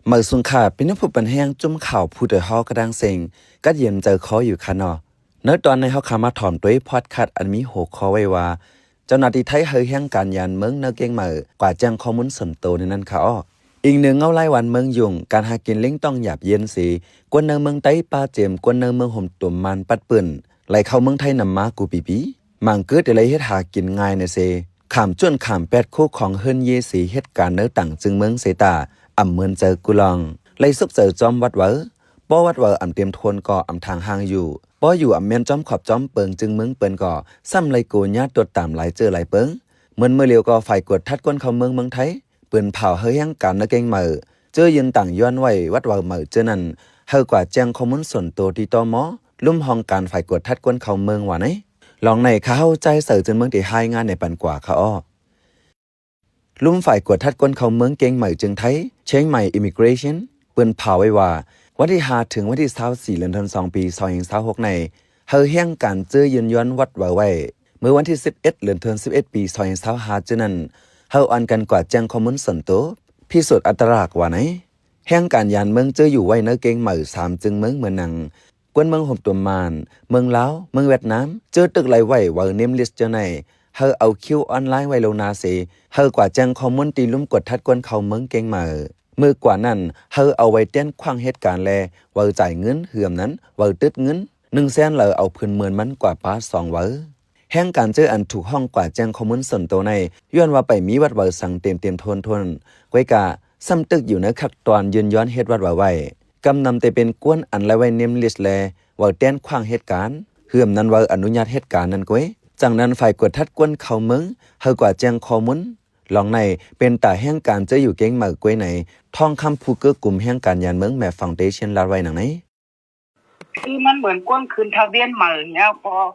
ເໝີຊຸງຄ່າ ເປັນຫຍັງຜູ້ປັນແຮງຈຸ້ມຂ່າວຜູ້ໂດຍຮໍກະດ້າງເຊັງ ກັດເຢັນໃຈຄໍຢູ່ຄະເນາະ. ໃນຕອນນີ້ເຮົາຄາມາຖອມໂຕຍພອດຄາສອັນມີຫົວຂໍ້ໄວ້ວ່າ ເຈົ້າໜ້າທີ່ໄທໃຫ້ແຮງການຢານເມືອງໃນເກງໃໝ່ກວ່າແຈ້ງຂໍ້ມູນສ່ວນໂຕໃນນັ້ນຄະເອາະ. ອີງເໜືອເງົາລາຍວັນເມືອງຫຍຸ້ງ ການຫາກິນເລັງຕ້ອງຫຍາບເຢັນເສ ຄົນໃນເມືອງໃຕ້ປາເຈັມ ຄົນໃນເມືອງໂຮມຕຸມມານປັດປືນ ໄຫຼເຂົ້າເມືອງໄທນຳມາກູປີປີ. ມັງເກີດໄດ້ໄລ່ເຮັດຫາກິນງ່າຍແນ່ເສ ຂາມຈວນຂາມແປດຄູ່ຂອງເຮືອນເຢເສ ເຮັດການໃນຕ່າງຈຶ່ງເມືອງເສຕາ ອຳເມີນໃຈກູລອງ ໄລ່ສຸກໃຈຈອມວັດວາ ປໍວັດວາອຳເຕັມໂທນກໍອຳທາງຫ່າງຢູ່ ປໍຢູ່ອຳແມ່ນຈອມຂອບຈອມເປິງຈຶ່ງເມືອງເປິນກໍ ຊ້ຳໄລ່ໂກຍາຕົວຕາມຫຼາຍເຈີຫຼາຍເປິງ ເໝືອນເມື່ອລຽວກໍຝ່າຍກວດທັດຄົນເຂົ້າເມືອງເມືອງໄທ ປືນເຜົາໃຫ້ແຮງການນະເກງໃໝ່ ເຈີຢືນຕ່າງຍ້ອນໄວ້ວັດວາໃໝ່ເຈີນັ້ນ ໃຫ້ກວ່າແຈ້ງຂໍ້ມູນສ່ວນໂຕທີ່ ຕມ ລຸ່ມຫ້ອງການຝ່າຍກວດທັດຄົນເຂົ້າເມືອງວ່າໃນ. ລອງໃນຂ້າເຮົາໃຈໃສ່ເຈີເມືອງທີ່ຮາຍງານໃນປັນກວ່າຄະເອາະ. ລຸ່ມຝ່າຍກວດທັດຄົນເຂົ້າເມືອງເກງໃໝ່ຈຶ່ງໄທ Chiang Mai Immigration ປືນເຜົາໄວ້ວ່າ ວັນທີຫ້າເຖິງວັນທີຊາວສີ່ ເດືອນທັນສອງ ປີສອງພັນຊາວຫົກໃນ ໃຫ້ແຮງການເຈີຢືນຍ້ອນວັດວາໄວ້ ເມື່ອວັນທີສິບເອັດ ເດືອນທັນສິບເອັດ ປີສອງພັນຊາວຫ້າເຈີນັ້ນ ໃຫ້ອ່ອນກັນກວ່າແຈ້ງຂໍ້ມູນສ່ວນໂຕ ພິສູດອັດຕະລັກວ່າໃນ. ແຮງການຢານເມືອງເຈີຢູ່ໄວ້ໃນເກງໃໝ່ສາມຈຶ່ງເມືອງເໝືອນໜັງ ກວນເມືອງໂຮມຕຸມມານ ເມືອງລາວ ເມືອງຫວຽດນາມ ເຈີຕຶກໄລ່ໄວ້ວາເນມລິສເຈີໃນ ໃຫ້ເອົາຄິວອອນລາຍໄວ້ລ່ວງໜ້າເສ ໃຫ້ກວ່າແຈ້ງຂໍ້ມູນທີ່ລຸ່ມກວດທັດຄົນເຂົ້າເມືອງເກງໃໝ່. ເມື່ອກວ່ານັ້ນ ໃຫ້ເອົາໄວ້ແຕ່ນຂວາງເຮັດການແລ ວາຈ່າຍເງິນ ເຫື່ອມນັ້ນ ວາຕຶດເງິນ ໜຶ່ງແສນ ແລ້ວເອົາພື້ນເມືອນມັນກວ່າປາສອງວາ. ແຮງການເຈີອັນຖືກຮ້ອງກວ່າແຈ້ງຂໍ້ມູນສ່ວນໂຕໃນ ຍ້ອນວ່າໄປມີວັດວາສັງເຕັມໆໂທນໆ ກວຍກະ ຊ້ຳຕຶກຢູ່ໃນຂັ້ນຕອນຢືນຢັນເຮັດວັດວາໄວ້ ກຳນຳແຕ່ເປັນກວນອັນໄລ່ໄວ້ເນມລິສແລ ວາແຕ່ນຂວາງເຮັດການ ເຫື່ອມນັ້ນວາອະນຸຍາດເຮັດການນັ້ນກວຍ. ຈັ່ງນັ້ນ ຝ່າຍກວດທັດຄົນເຂົ້າເມືອງ ໃຫ້ກວ່າແຈ້ງຂໍ້ມູນ ລອງໃນ ເປັນຕາແຮງການເຈີຢູ່ເກງໃໝ່ກວຍໃນ ທອງຄຳ ຜູ້ເກີການກຸ່ມແຮງການຢານເມືອງ Map Foundation ລາດໄວ້ດັ່ງໃນ. ຄືມັນເໝືອນກວນຂຶ້ນທະບຽນໃໝ່ແລ້ວກໍ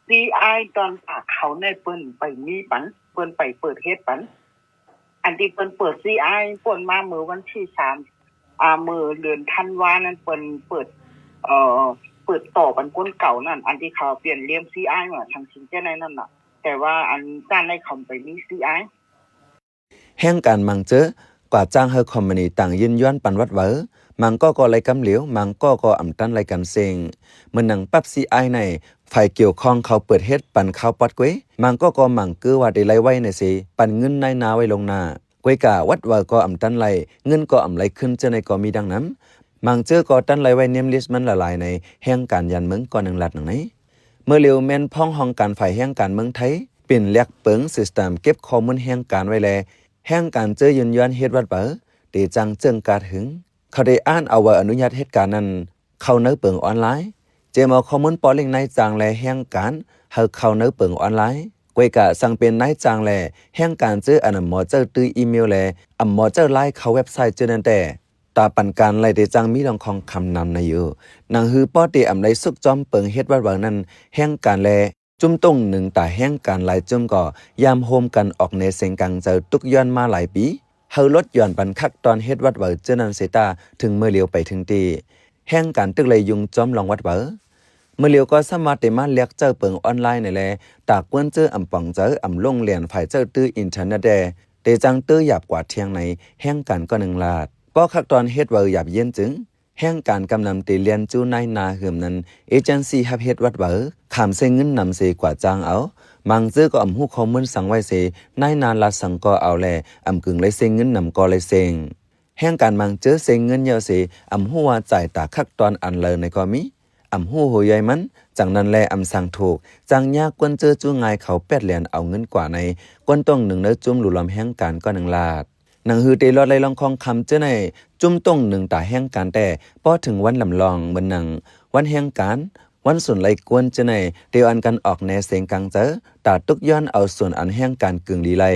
ຊີໄອ ຕອນປາກເຂົາໃນເພິ່ນໄປມີປັນ ເພິ່ນໄປເປີດເຮັດປັນ ອັນທີ່ເພິ່ນເປີດຊີໄອ ປົນມາເມື່ອວັນທີສາມ ອ່າ ເມື່ອເດືອນທັນວານັ້ນ ເພິ່ນເປີດ ເອີ ເປີດຕໍ່ປັນຄົນເກົ່ານັ້ນ ອັນທີ່ເຂົາປ່ຽນລຽມຊີໄອມາທັງຊິງແຈໃນນັ້ນນະ ແຕ່ວ່າອັນຈ້ານໃນເຂົາໄປມີຊີໄອ ແຮງການມັງເຈີກວ່າຈ້າງໃຫ້ຄອມພານີຕ່າງຢືນຢັນປັນວັດວາ ມັງກໍກໍໄລ່ກຳຫຼຽວ ມັງກໍກໍອຳຕັນໄລ່ກັນເຊັງ ເໝືອນໜັງປັບຊີໄອໃນ ຝ່າຍກ່ຽວຂ້ອງເຂົາເປີດເຮັດປັນຄາວປອດກວຍ ມັງກໍກໍມັງເກີວ່າໄດ້ໄລ່ໄວ້ໃນເສ ປັນເງິນນາຍໜ້າໄວ້ລ່ວງໜ້າ ກວຍກະວັດວາກໍອຳຕັນໄລ່ ເງິນກໍອຳໄລ່ຂຶ້ນເຈີໃນກໍມີດັ່ງນັ້ນ ມັງເຈີກໍຕັນໄລ່ໄວ້ເນມລິສມັນຫຼາຍໆໃນ ແຮງການຢານເມືອງກໍໜຶ່ງລັດໜັງໃນ. ເມື່ອລຽວແມ່ນພ້ອງຫ້ອງການຝ່າຍແຮງການເມືອງໄທ ປິ່ນແລກເປິງ System ເກັບຂໍ້ມູນແຮງການໄວ້ແລ ແຮງການເຈີຢືນຢັນເຮັດວັດວາ ເຕຈັ່ງເຈີງກາດຫຶງ ເຂົາໄດ້ອ່ານເອົາໃບອະນຸຍາດເຮັດການນັ້ນ ເຂົ້າໃນເປິງອອນລາຍ ເຈມເອົາຂໍ້ມູນປ້ອເລັ່ງນາຍຈ້າງແລແຮງການ ໃຫ້ເຂົ້າໃນເປິງອອນລາຍ ກວຍກະສັ່ງເປັນນາຍຈ້າງແລແຮງການເຈີອັນອຳໝໍເຈົ້າຕື້ອີເມວແລ ອຳໝໍເຈົ້າລາຍເຂົ້າເວັບໄຊເຈີນັ້ນແຕ່ ຕາປັນການໄລ່ເຕຈັ່ງມີລອງຄອງຄຳນຳໃນຢູ່ ໜັງຫືອປ້ອເຕອຳໄດ້ສຸກຈອມເປິງເຮັດວັດວານັ້ນ ແຮງການແລ ຈຸ້ມຕົງໜຶ່ງຕາແຮງການຫຼາຍຈຸ້ມກໍ ຍາມໂຮມກັນອອກແນວເສັງກາງໃຈ ຕຸກຍ້ອນມາຫຼາຍປີ ເຮົາລົດຢ່ອນບັນຄັກຕອນເຮັດວັດວາເຈີນັ້ນເສຍຕາ ເຖິງເມື່ອລຽວໄປເຖິງທີ່ ແຮງການຕຶກໄລ່ຍຸງຈອມລອງວັດວາ ເມື່ອລຽວກໍສາມາດໄດ້ມາແລກເຈົ້າເປິງອອນລາຍໃນແລ ຕາກວນເຈີອຳປອງໃຈ ອຳລົງແລນຝ່າຍເຈົ້າຕື້ອິນເຕີເນັດແດ່ ເຕຈັ່ງເຕີຢາບກວ່າທຽງໃນ ແຮງການກໍໜຶ່ງລາດ ປ້ອຄັກຕອນເຮັດວາຢາບເຢັນຈຶ່ງ ແຮງການກຳນຳເຕແລ່ນຈູນາຍໜ້າເຮືອມນັ້ນ ເອເຈັນຊີຮັບເຮັດວັດວາ ຂາມເຊັງເງິນນຳເສກວ່າຈ້າງເອົາ ມັງເຈີກໍອຳຮູ້ຂໍ້ມູນສັງໄວ້ເສ ນາຍໜ້າລາດສັງກໍເອົາແລ ອຳກຶ່ງໄລ່ເຊັງເງິນນຳກໍໄລ່ເຊັງ ແຮງການມັງເຈີເຊັງເງິນເຍົາເສ ອຳຮູ້ວ່າຈ່າຍຕາຄັກຕອນອັນເລີໃນກໍມີ ອຳຮູ້ໂຫໃຫຍ່ມັນ ຈັ່ງນັ້ນແລອຳສັ່ງຖືກ ຈ້າງຍາກວນເຈີຈູງ່າຍເຂົາແປດແລນເອົາເງິນກວ່າໃນ ກວນຕົງໜຶ່ງໃນຈຸ້ມຫຼູຫຼອມແຮງການກໍໜຶ່ງລາດ ໜັງຫືອເຕລອດໄລ່ລອງຄອງຄຳເຈີໃນ ຈຸ້ມຕົງໜຶ່ງຕາແຮງການແຕ່ ພໍເຖິງວັນລຳລອງ ເໝືອນໜັງ ວັນແຮງການ ວັນສູນໄລ່ກວນເຈີໃນ ເຕອອນກັນອອກແນວເສັງກາງໃຈ ຕາຕຸກຍ້ອນເອົາສູນອັນແຮງການກຶ່ງລີໄລ່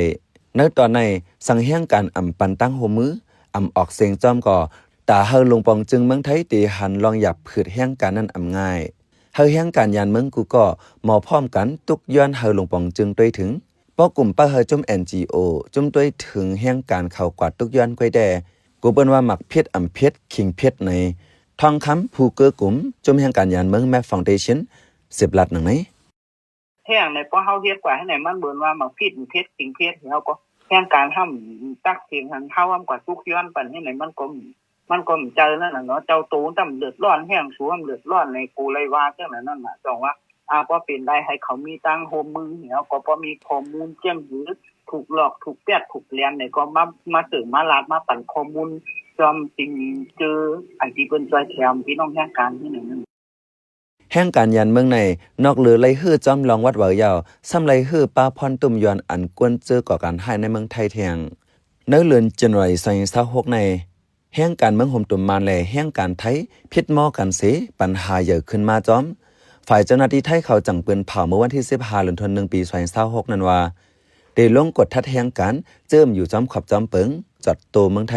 ໃນຕອນໃນ ສັງແຮງການອຳປັນຕັ້ງໂຮມມື ອຳອອກເສັງຈອມກໍ ຕາໃຫ້ລົງປອງຈຶ່ງເມືອງໄທເຕຫັນລອງຢາບຜືດແຮງການນັ້ນອຳງ່າຍ ໃຫ້ແຮງການຍານເມືອງກູກໍ ໝໍພ້ອມກັນ ຕຸກຍ້ອນໃຫ້ລົງປອງຈຶ່ງຕົວເອງເຖິງ ປ້ອກຸ່ມປ້າເຮີຈຸ້ມ ເອັນຈີໂອ ຈຸ້ມຕົວເອງເຖິງແຮງການເຂົາກວ່າຕຸກຍ້ອນກວຍແດ່ ກູເອີ້ນວ່າໝາກເພັດອຳເພັດ ຂີງເພັດໃນ ທອງຄຳ ຜູ້ເກີການກຸ່ມແຮງການຍານເມືອງ Map Foundation ເສບລັດໜັງໃນ ແຮງໃນ ພໍເຮົາເຮັດກວ່າໃຫ້ໃນມັນເບິ່ນວ່າໝາກເພັດ ເພັດ ຂີງເພັດ ເຮົາກໍແຮງການຫ້າມຕັກເສງຫັນເຮົາຫ້າມກວ່າຕຸກຍ້ອນປັນໃຫ້ໃນມັນກໍມີ ມັນກໍບໍ່ເຈີນັ້ນແຫຼະເນາະ ເຈົ້າໂຕມັນເດືອດຮ້ອນແຮງ ສູນເດືອດຮ້ອນໃນກູໄລວາຈັ່ງນັ້ນນັ້ນນະ ຈັ່ງວ່າ ອາ ບໍ່ເປັນໄດ້ ໃຫ້ເຂົາມີທາງຮ່ວມມື ແລ້ວກໍບໍ່ມີຂໍ້ມູນຈຽມຫຼື ຖືກຫຼອກ ຖືກແປດ ຖືກແລນ ແລ້ວກໍມາ ມາເສີມມາລາດ ມາປັນຂໍ້ມູນ ຈອມຈິງຈື່ ອັນທີ່ເພິ່ນຊ່ວຍແຖມພີ່ນ້ອງແຮງການນີ້ນັ້ນ. ແຮງການຍານເມືອງໃນ ນອກເຫຼືອໄລ່ຮື້ຈອມລອງວັດວາວຢາວ ຊ້ຳໄລ່ຮື້ປາພອນຕຸ້ມຢອນ ອັນກວນເຈີກໍ່ການຮ້າຍໃນເມືອງໄທແທງ. ໃນເດືອນ January ສອງພັນຊາວຫົກໃນ ແຮງການເມືອງໂຮມຕຸມມານ ແລະ ແຮງການໄທ ຜິດມໍກັນເສ ປັນຫາໃຫຍ່ຂຶ້ນມາຈອມ. ຝ່າຍເຈົ້າໜ້າທີ່ໄທເຂົາຈັ່ງປືນເຜີາເມື່ອວັນທີສິບຫ້າ ເດືອນ ໜຶ່ງ ປີສອງພັນຊາວຫົກນັ້ນວ່າ ໄດ້ລົງກວດທັດແຮງການ ເຈີ້ມຢູ່ຈອມຂອບຈອມເປິງ ຈອດໂຕເມືອງໄທ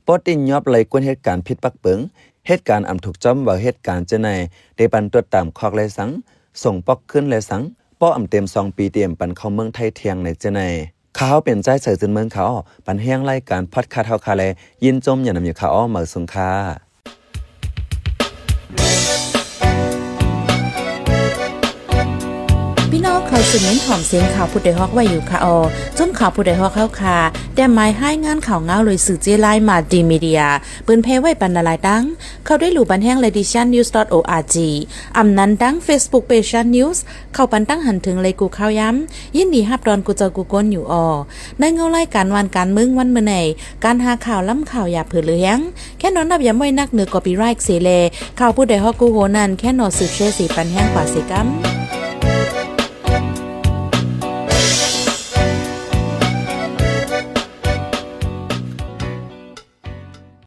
ປົດຕິຍອບໄລ່ກວນເຮັດການຜິດປັກເປິງ ເຮັດການອຳຖືກຈອມເວົ້າເຮັດການເຈົ້າໃນ ໄດ້ປັນຕົວຕາມຄອກແລະສັງ ສົ່ງປອກຄືນແລະສັງ ເພາະອຳເຕັມສອງປີ ຕຽມປັນເຂົ້າເມືອງໄທແທງໃນເຈົ້າໃນ. ຂ້າເຮົາເປັນຈາຍເສີຈືນເມືອງ ຂ້າອໍ ປັນແຮງລາຍການພອດຄາດເຮົາຄາແລ ຍິນຊົມຍານຳຢູ່ຂ້າອໍ ເໝີສູງຄ່າ. ພີ່ນ້ອງເຂົ້າສູ່ເມັນຫອມສຽງຂ່າວຜູ້ດອຍຮອກໄວ້ຢູ່ຄ່າອໍ ຊຸມຂ່າວຜູ້ດອຍຮອກເຮົາຄ່າ ແຕ້ມໝາຍຮາຍງານຂ່າວງາວໂດຍສື່ເຈ້ລາຍ Multimedia ເປີນແຜ່ໄວ້ປັນຫຼາຍໆຕັ້ງ ເຂົ້າໄດ້ຫຼູ່ບັນແຮງ Ladyshannews.org ອຳນັ້ນທັງ Facebook Page Shan News ເຂົ້າປັນຕັ້ງຫັນເຖິງໄລກູ່ຂ່າວຍາມ ຍິນດີຮັບຕ້ອນກູ່ເຈົ້າກູ່ຄົນຢູ່ອໍ. ໃນເງົາລາຍການຫວ່ານການເມືອງວັນມື້ໃນ ການຫາຂ່າວລ້ຳຂ່າວຢ່າເຜີເຫຼືອແຮງ ແຄ່ນອນນັບຢາມໄວ້ນັກເໜືອ copyright ເສແລ ຂ່າວຜູ້ດອຍຮອກກູ່ໂຮນັ້ນ ແຄ່ນອນສືບແຊເສປັນແຮງກວ່າເສກຳ.